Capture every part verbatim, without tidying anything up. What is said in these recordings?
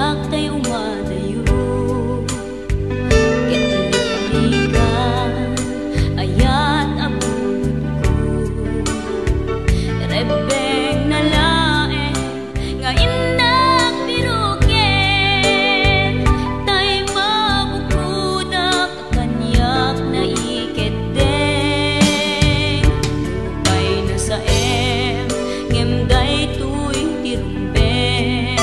Tay umadayo ket liklikan, ayat a bulodko. Rebbengna laeng nga innak piruken, tay mabukodak a kaniak naikeddeng. Nupay nasaem, ngem daytoy ti rumbeng.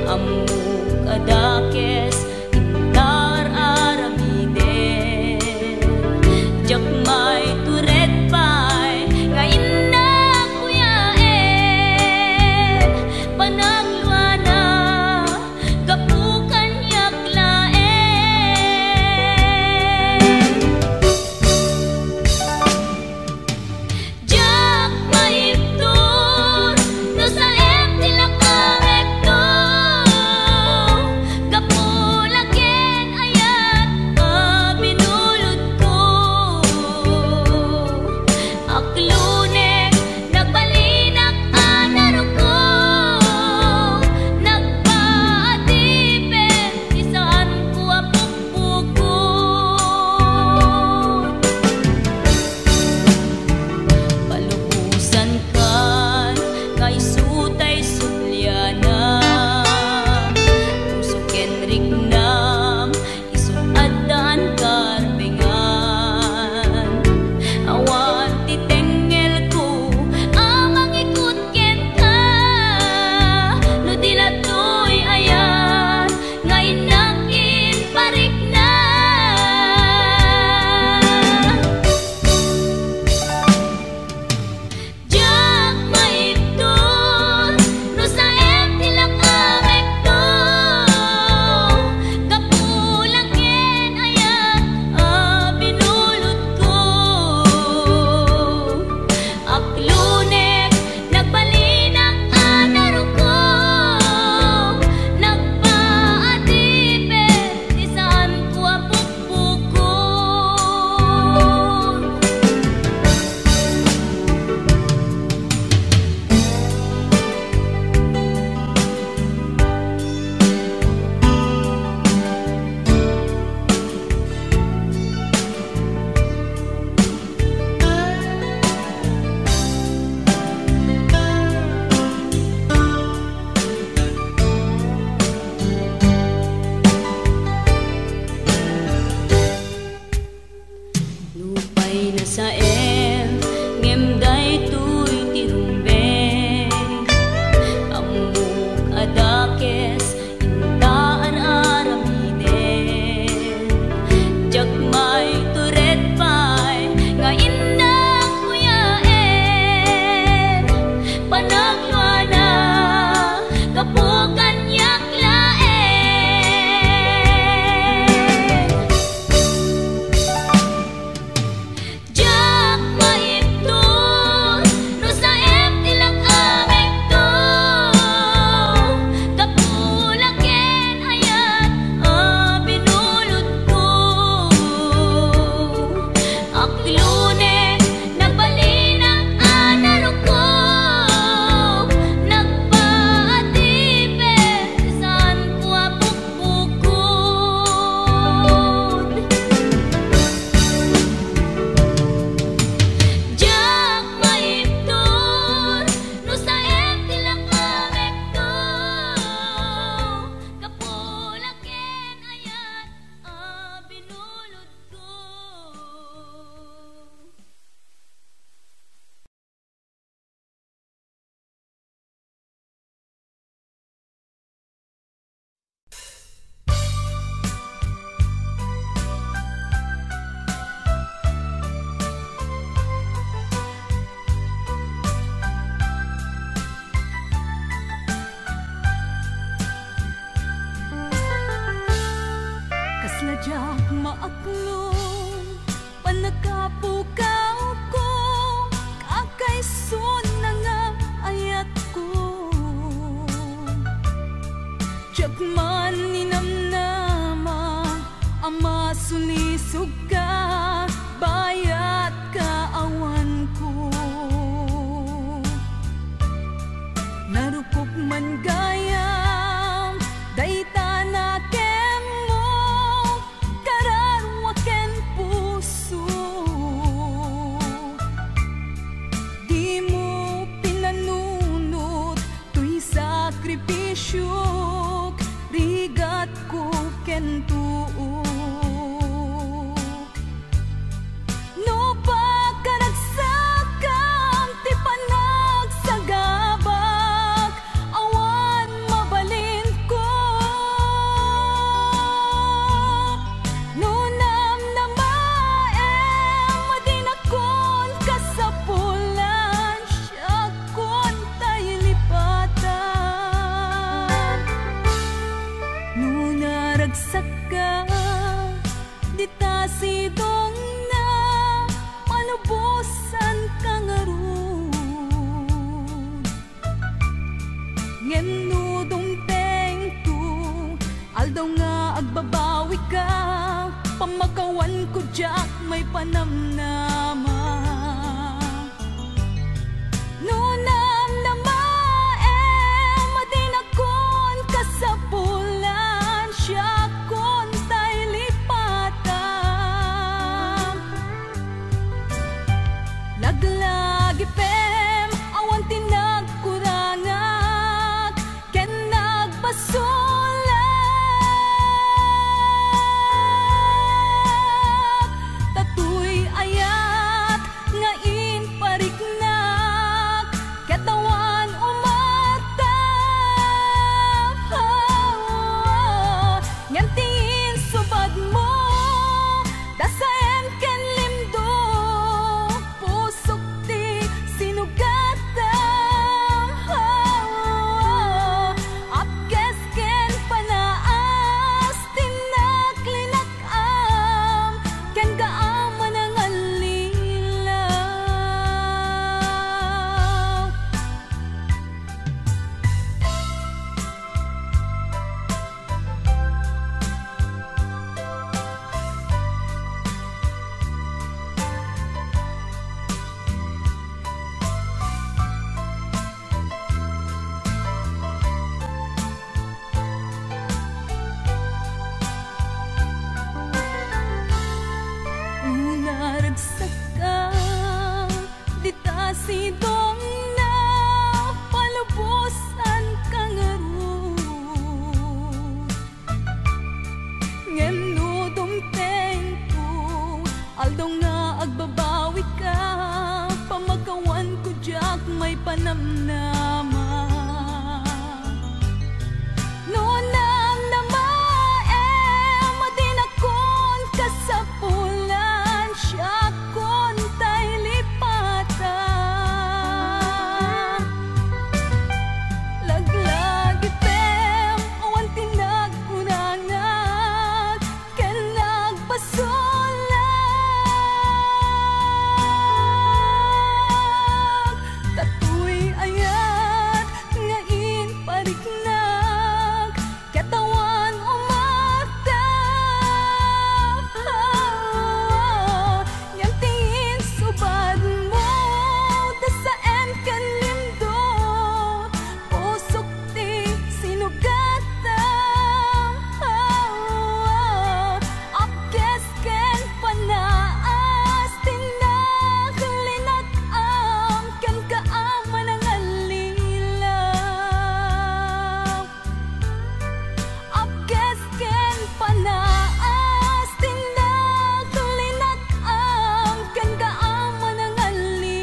Ammok a dakes, inta ar-aramiden. Diak maitured pay nga innak kuyaen. Panagluana, gapu kaniak laeng. Diak maibtur no saem ti lakamekto. Gapu la ken ayat a binulodko. Aklunek, nagbalinak a naruko. Nagpaadipen ti saanko a pukpukon. Palubosankan nga isu tay subliana. Puso ken riknam, isu addaan karbengan. Awan ti tengngelko a mangikut kenka, no di la toy ayat nga innak imparikna. Diak maibtur no saem ti lakamekto. Gapu la ken ayat a binulodko. Aklunek, nagbalinak a naruko. Nagpaadipen ti saanko a pukpukon. Nupay nasaem, ngem daytoy ti rumbeng. Ammok a dakes, inta ar-aramiden. Diak maitured pay nga innak kuyaen. Panagluana, gapu kaniak laeng. Diak maibtur no saem ti lakamekto. Gapu la ken ayat a binulodko. Aklunek, nagbalinak a naruko. Nagpaadipen ti saanko a pukpukon. Diak maibtur no saem ti lakamekto. Gapu la ken ayat a binulodko. Kasla diak maaklon, pannakapukawko, kakaisunna nga ayatko. Diak man ninamnama a masulisogka, bayat kaawanko. Narukop man gayam Sakripisiok, rigatko ken tuok. No pakaragsakam ti panagsagabak, awan mabalinko. No namnamaem a dinakon kasapulan, siakon tay lipatan. No naragsakka, dita sidongna, malubosanka ngarud. Ngem no dumtengko, aldaw nga agbabawika, pamakawanko diak maipanamnama. No namnamaem a dinakon kasapulan, siakon tay lipatan. Laglagipem, awan ti nagkurangak ken nagbasolak. Ta toy ayat nga impariknak, ket awan umartam. Ngem ti insubadmo, dasaem ken limdo, pusok ti sinugatam. Apkes ken panaas ti naklinak-am, kenka a manangallilaw. Naragsakka, dita sidongna, palubosanka ngarud. Ngem no dumtengko, aldaw nga agbabawika, pamakawanko diak maipanamnama. No namnamaem a dinakon kasapulan, siakon tay lipatan. Laglagipem, awan ti nagkurangak ken nagbasolak. Ta toy ayat nga impariknak, ket awan umartam. Ngem ti insubadmo, dasaem ken limdo, pusok ti sinugatam. Apkes ken panaas ti naklinak-am, kenka a manangallilaw. Apkes ken panaas ti naklinak-am, kenka a manangallilaw.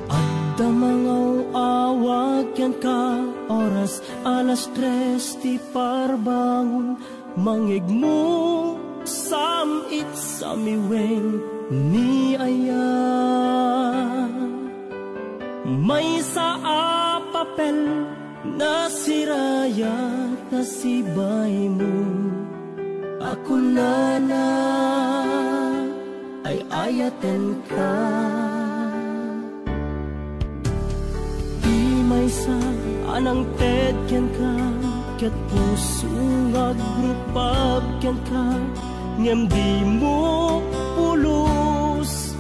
Adda mangaw-awag kenka, oras alas tres ti parbangon, mangngegmo, sam-it, samiwen, ni aya. Maysa a papel, nasirayat, nasibaymo. A kunana, ay-ayatenka. Ti maysa a nangted kenka, ket puso nga agrupab kenka, ngem dimo pulos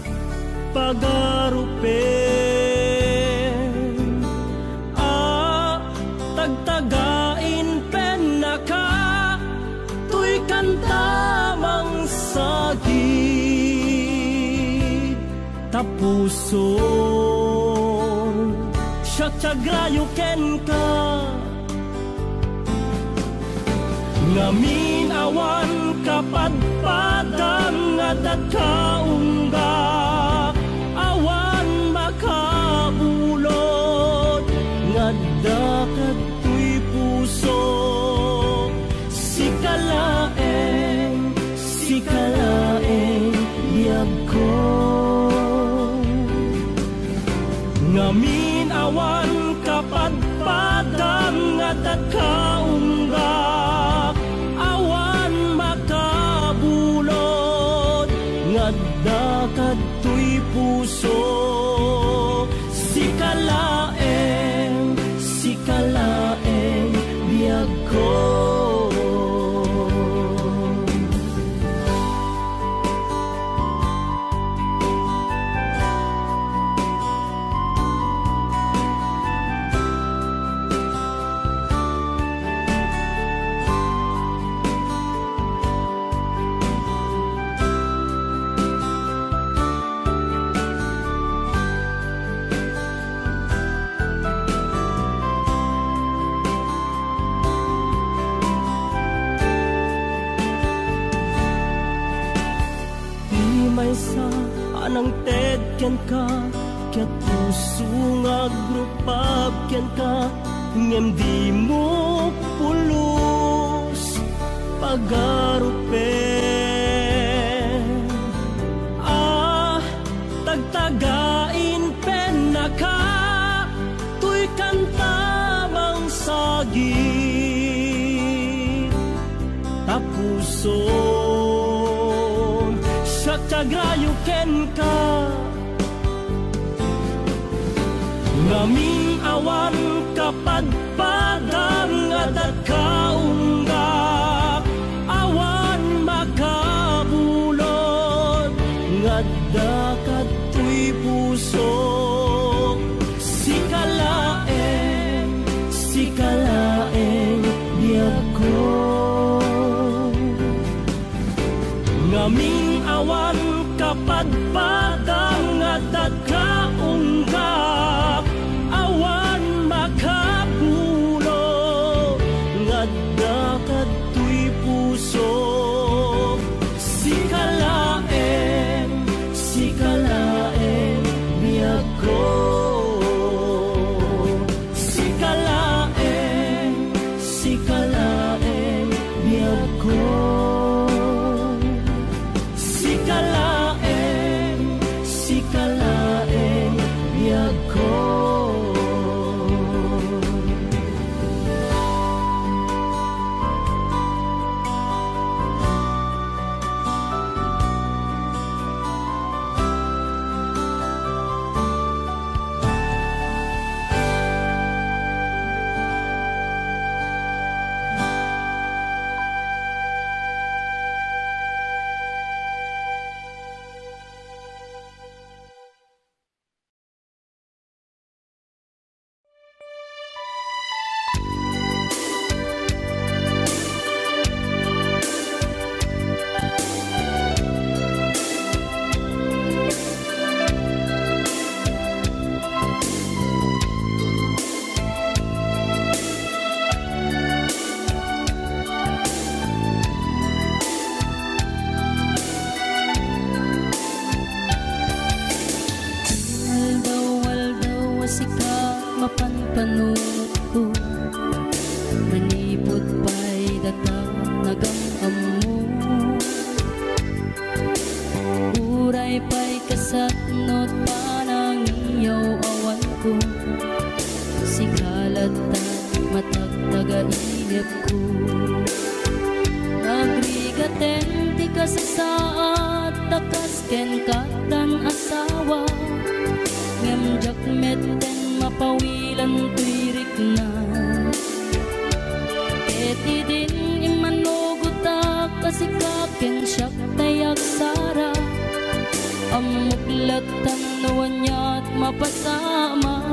pagarupen. A tagtagain pennaka, toy kanta mangsagid. Ta puson siak ti agrayo kenka. Ngamin awan kapadpadam nga adda ka unggak, awan makabulod nga adda kadtoy puso. Sika laeng, sika laeng biagko. Ngamin awan kapadpadam nga adda ka unggak, awan makabulod nga adda kadtoy puso. Sika laeng, sika laeng biagko. Ti maysa a nangted kenka, ket puso nga agrupab kenka, ngem dimo pulos pagarupen. A tagtagain pennaka, toy kanta mangsagid. Ta puson siak ti agrayo kenka. Ngamin awan kapadpadam nga adda ka unggak, awan makabulod nga adda kadtoy puso. Sika laeng, sika laeng biagko. Ngamin awan kapadpadam nga adda ka unggak, awan makabulod nga adda kadtoy puso. Sika laeng, sika laeng biagko. Sika laeng, sika laeng biagko. Sika laeng, sika laeng biagko. Aldaw-aldaw a sika mapan panunotko, manipud pay data nagam-ammo. Uray pay kasatnot panangiyaw-awanko, sika latta matagtagainepko. Agrigat Kasasaad ta kas ken katdan asawa, ngem diak metten mapawilan toy rikna. Ket idin immanugotak a sika ken siak tay agsara, ammok lattan no aniat mapasamak.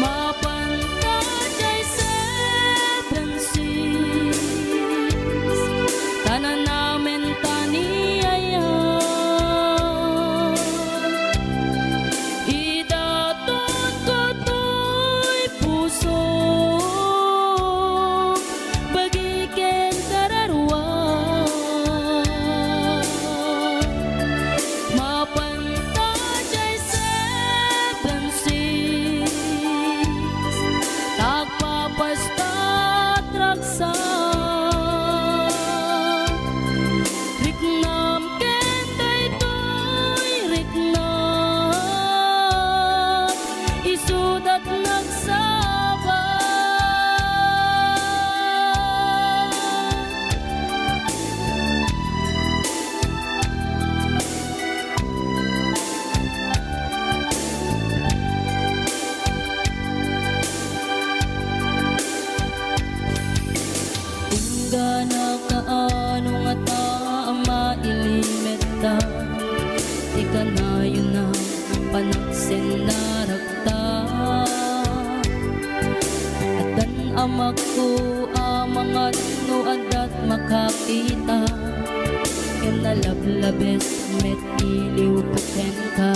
Mapan ta jay seven seas, ta nanamen ta ni aya. Idatonko toy pusok, bagi ken kararua. Mapan ta jay seven seas, ta agpapastat ragsak. Riknam ken daytoy riknak, isudat nagsaba. Inggana kaano ngata a mailimetta ti kanayon a panagsennarakta. Addan amakko a mangan no addat makakita, ken nalablabes met iliwko kenka.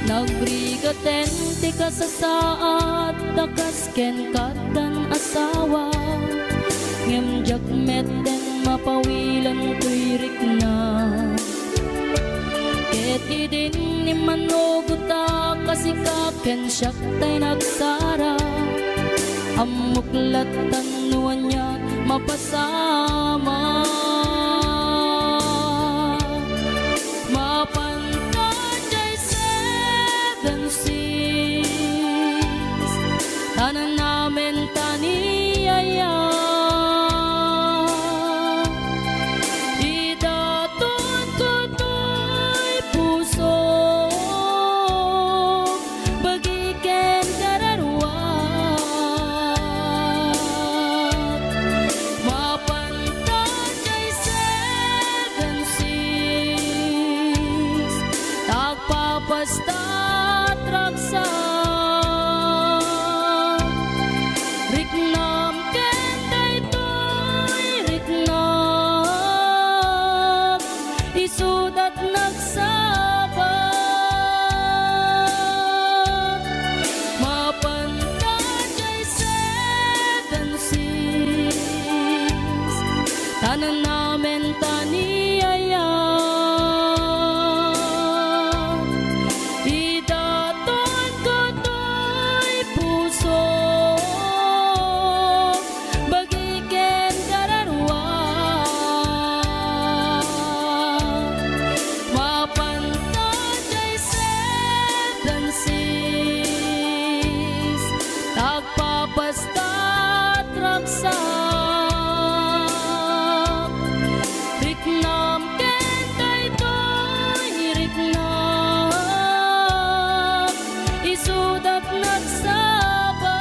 Nagrigaten ti kasasaad ta kas ken katdan asawa, ngem diak metten mapawilan toy rikna. Ket idin immanugotak a sika ken siak tay nagsara, ammok lattan no aniat mapasamak. Mapan ta jay seven seas, ta nanamen ta ni aya. Idatonko toy pusok, bagi ken kararuak. Mapan ta jay seven seas, ta agpapastat ragsak. Riknam ken daytoy riknak, isudat nagsaba. Mapan ta jay seven seas, ta nanamen ta ni aya. Idatonko toy pusok, bagi ken kararuak. Mapan ta jay seven seas, ta agpapastat ragsak. Riknam ken daytoy riknak, isudat nagsaba.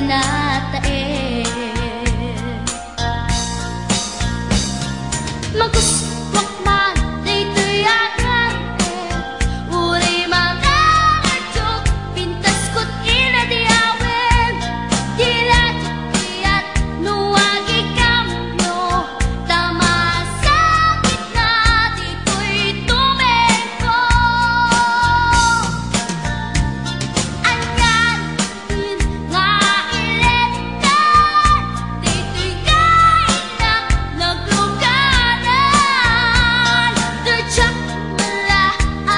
nataen. Magustuak man daytoy a nataen, uray manangadyo, pintasko ti inayawen, ti ladyo ti at no agikambio, ta masakit na ditoy tumengko. Anian nga iletan, ditoy nga innak nagluganan, diak met la a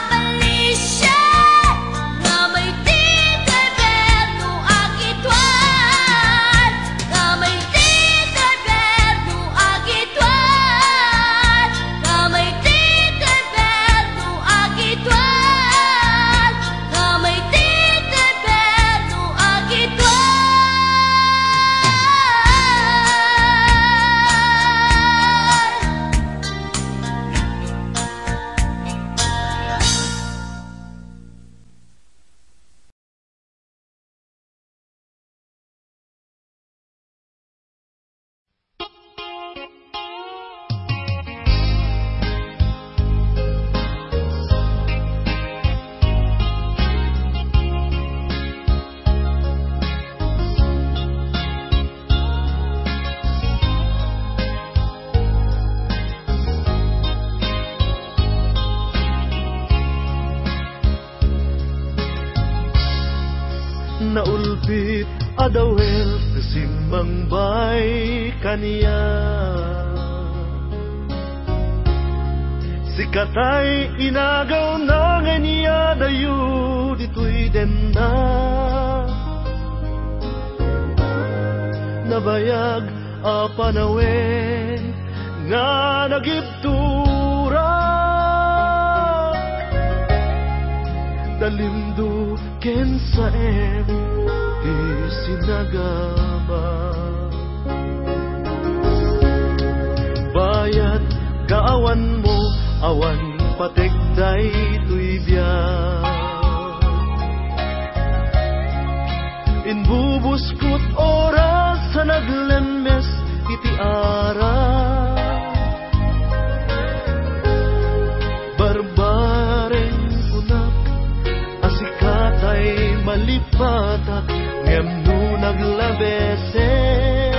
balisian, nga may ti gobyerno agituan, nga may ti gobyerno agituan, nga may ti gobyerno agituan, nga may ti gobyerno agituan. Naulbit a dawel ti simmangbay kaniak. Sika tay inagawna nga inyadayo ditoy denna. Nabayag a panawen nga nagibturak. Dalimdo ken saem ti sinagaba. Bayat kaawanmo, awan patek daytoy biag. Imbubuskot oras a naglemmes iti ara. Barbareng kunak a sika tay malipatak, ngem no naglabesen,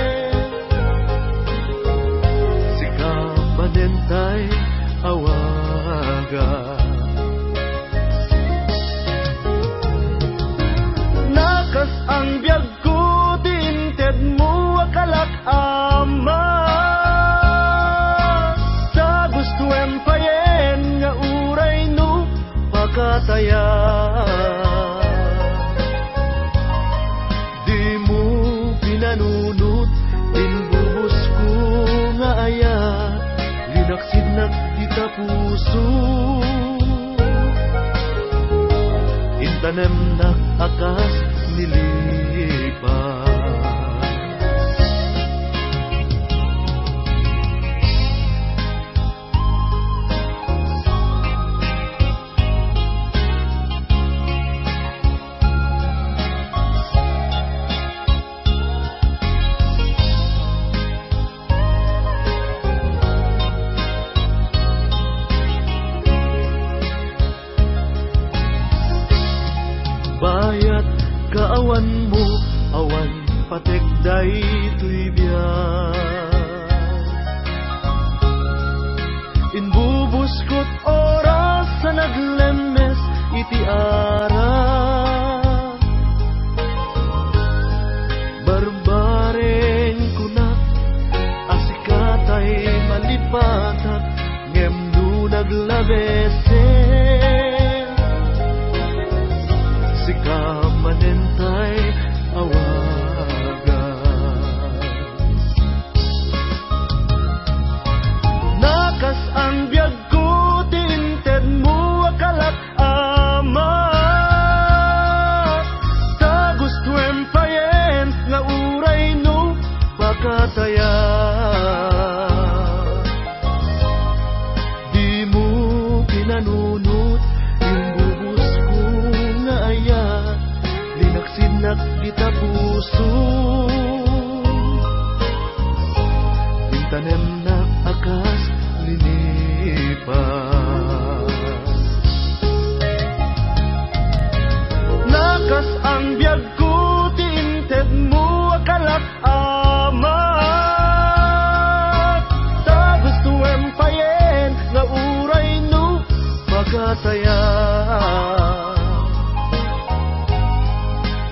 sika manen tay awaga. Nakas-ang biagko ti intedmo a kalak, Ama, ta gustoem payen nga uray no pakatayan. Dimo pinanunot ti imbubusko nga ayat, linaksidnak dita puso. Intanemnak a kas ni lipa. Bayat kaawanmo, awan patek daytoy biag. Imbubuskot oras a naglemmes iti ara. Barbareng kunak a sika tay malipatak, ngem no naglabesen, sika manen tay awagan. Nakas-ang biagko ti intedmo a kalak, Ama, ta gustoem payen nga uray no pakatayan. Dimo pinanunot Tapuso, intanemnak a kas linipas. Nakas-ang biagko ti intedmo a kalak-, Amat, ta gustoem payen nga uray no magataya.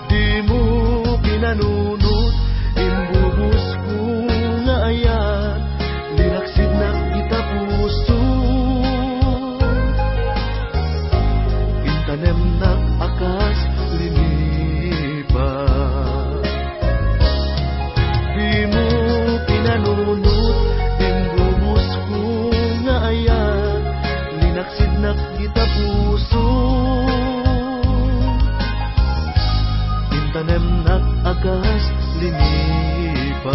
Dimo pinanunot, imbubusko nga ayat, linaksidnak ita puso. Intanemnak a kas linipas. Dimo pinanunot, imbubusko nga ayat, linaksidnak ita puso. Intanemnak a kas linipas.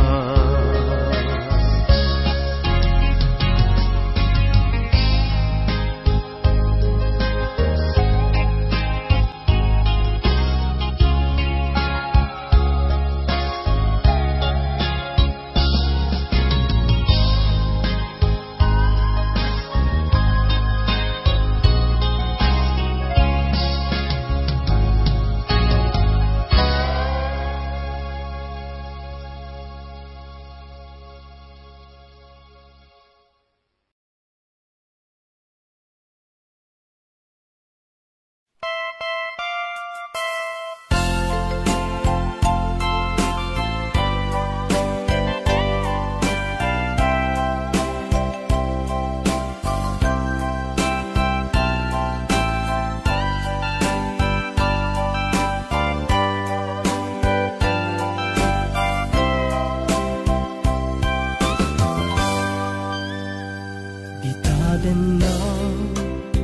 Dita denna,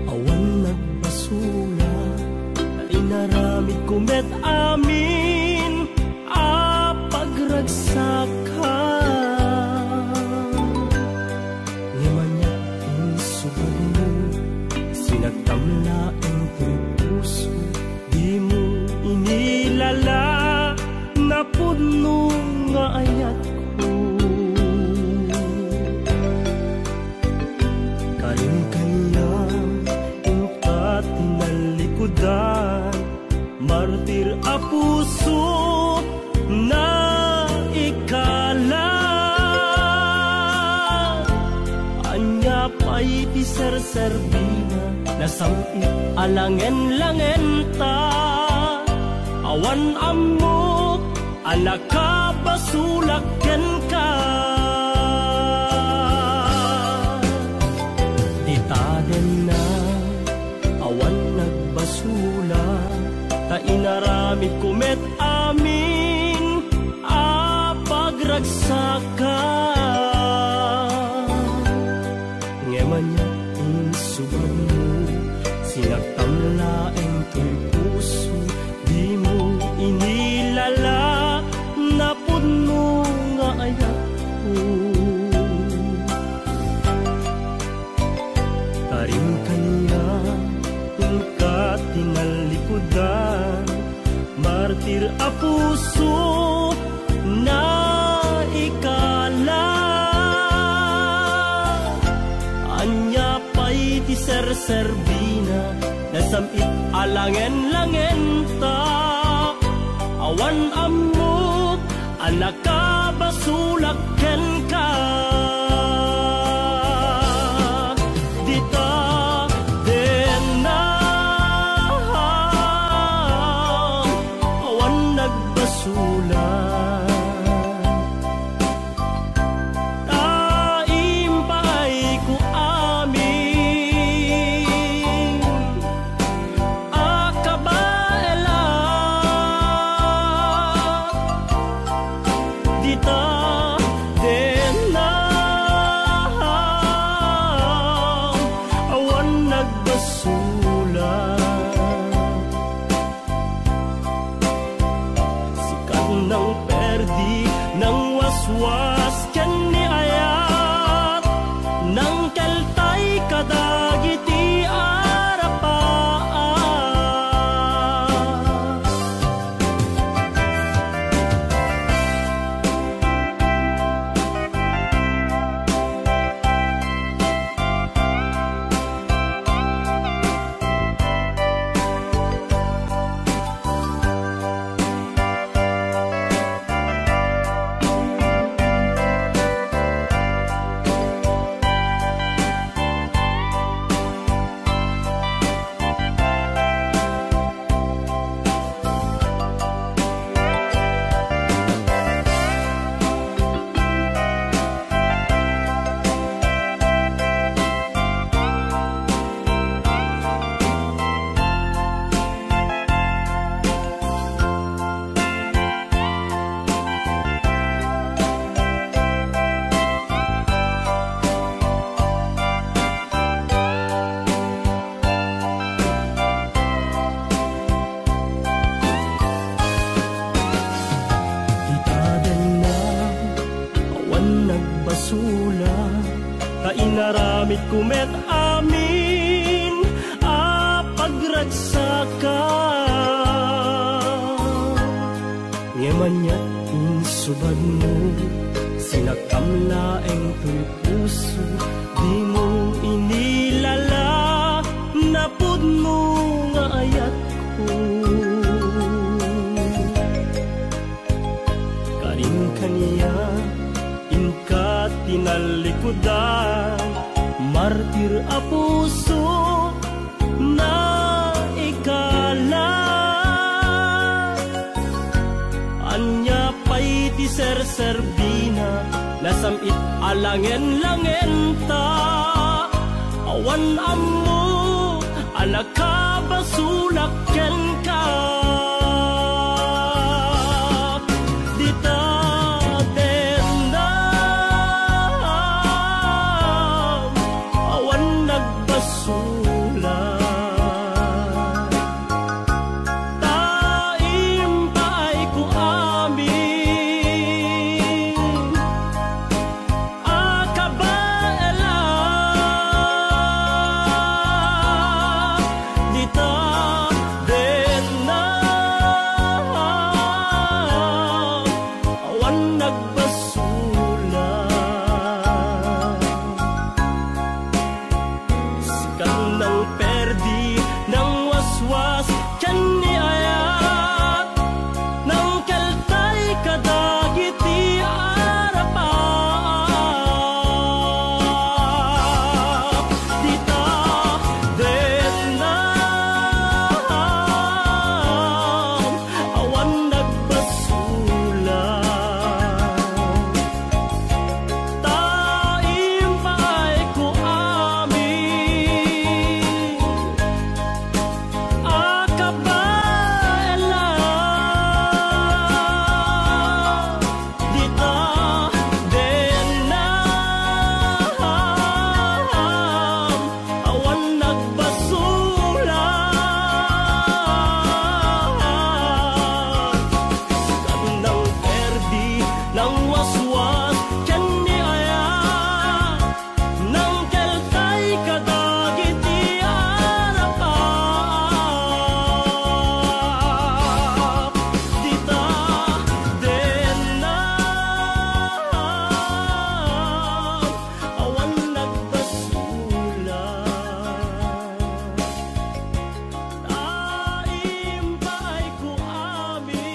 awan nagbasula, ta inaramidko met amin a pagragsakka. Ngem ania ti insubadmo, sinagtam laeng ti puso, dimo inilala, napudno nga ayatko. Karim kaniak, inka ti nalikudan, martir a puso, naikala. Ania pay ti serserbina, nasam-it a langen-langenta, awan ammok a nakabasolak kenka. Dita denna, awan nagbasula, ta inaramidko met amin a pagragsakka. Ngem ania ti insubadmo, sinagtam laeng toy puso, dimo inilala, napudno nga ayatko. Karim kaniak, inka ti nalikudan, martir a puso, naikala. Ania pay ti serserbina, nasam-it a langen-langenta, awan ammok a nakabasolak kenka. Dita denna, awan nagbasula, ta impaayko amin a kabaela. Dita denna, Aramidko met amin a pagragsakak. Ngem ania insubadmo? Sinakam laeng toy puso, dimo inilala napudno nga ayatko. Karin kaniak, inka tinallikudan, martir a puso, naikala. Ania pay ti serserbina, nasam-it a langen-langenta, awan ammo a nakabasolak kenka. Dita dennam, awan nagbasolak. Ta impaayko amin a kabaelan. Dita dennam, awan nagbasolak. Sikan nang perdi, nang waswas, ken ni ayat, nang keltay kadagiti Arab. Dita dennam, awan nagbasolak. Ta impaayko amin a kabaelan. Dita dennam, awan nagbasolak. Sikan nang perdi, nang waswas, ken ni ayat, nang keltay kadagiti Arab. Dita dennam, awan nagbasolak. Ta impaayko amin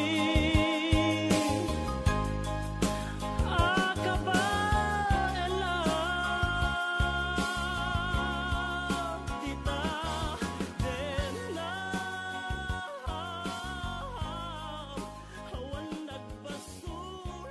a kabaelan. Dita dennam, awan nagbasolak.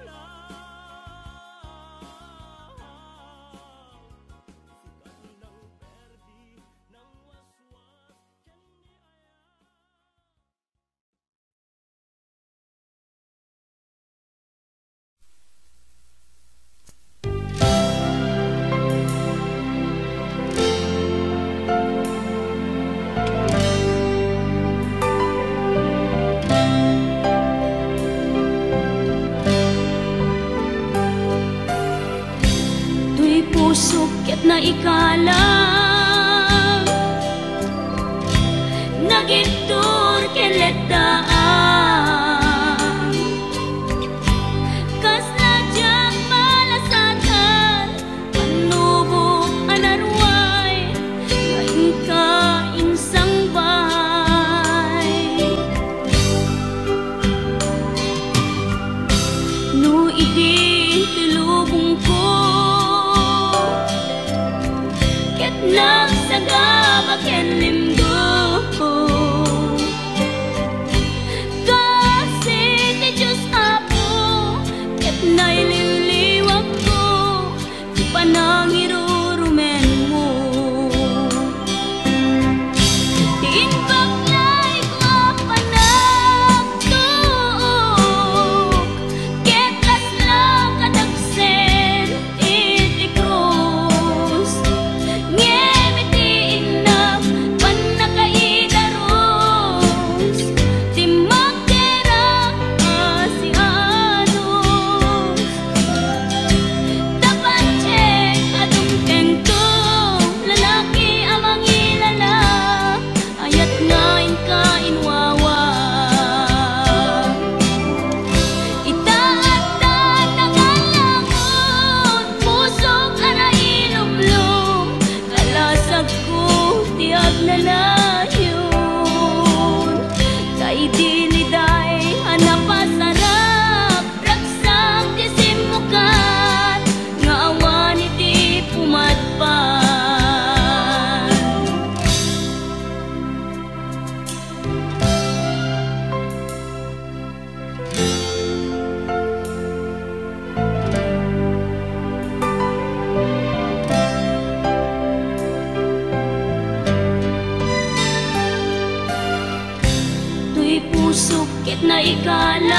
Toy pusok ket naikalang, nagiddur ken letdaan. Kasla diak malasatan, pannubo a naruay, nga inka insangbay. No idi ti lubongko, ket Usok ket naikalang,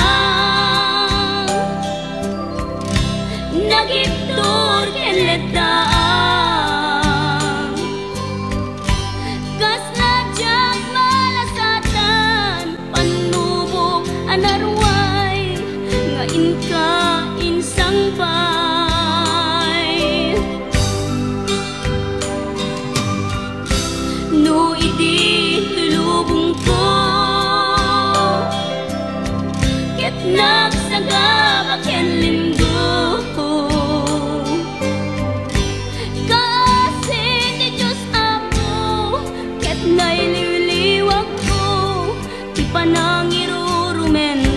nagibtur ken leddaan. Kasla diak malasatan, pannubok a naruay nga inka insangpay. No idi lubongko ket nagsagaba ken limdo, kaasi ti Dios Apo ket nailiwliwakko ti panangirurumen.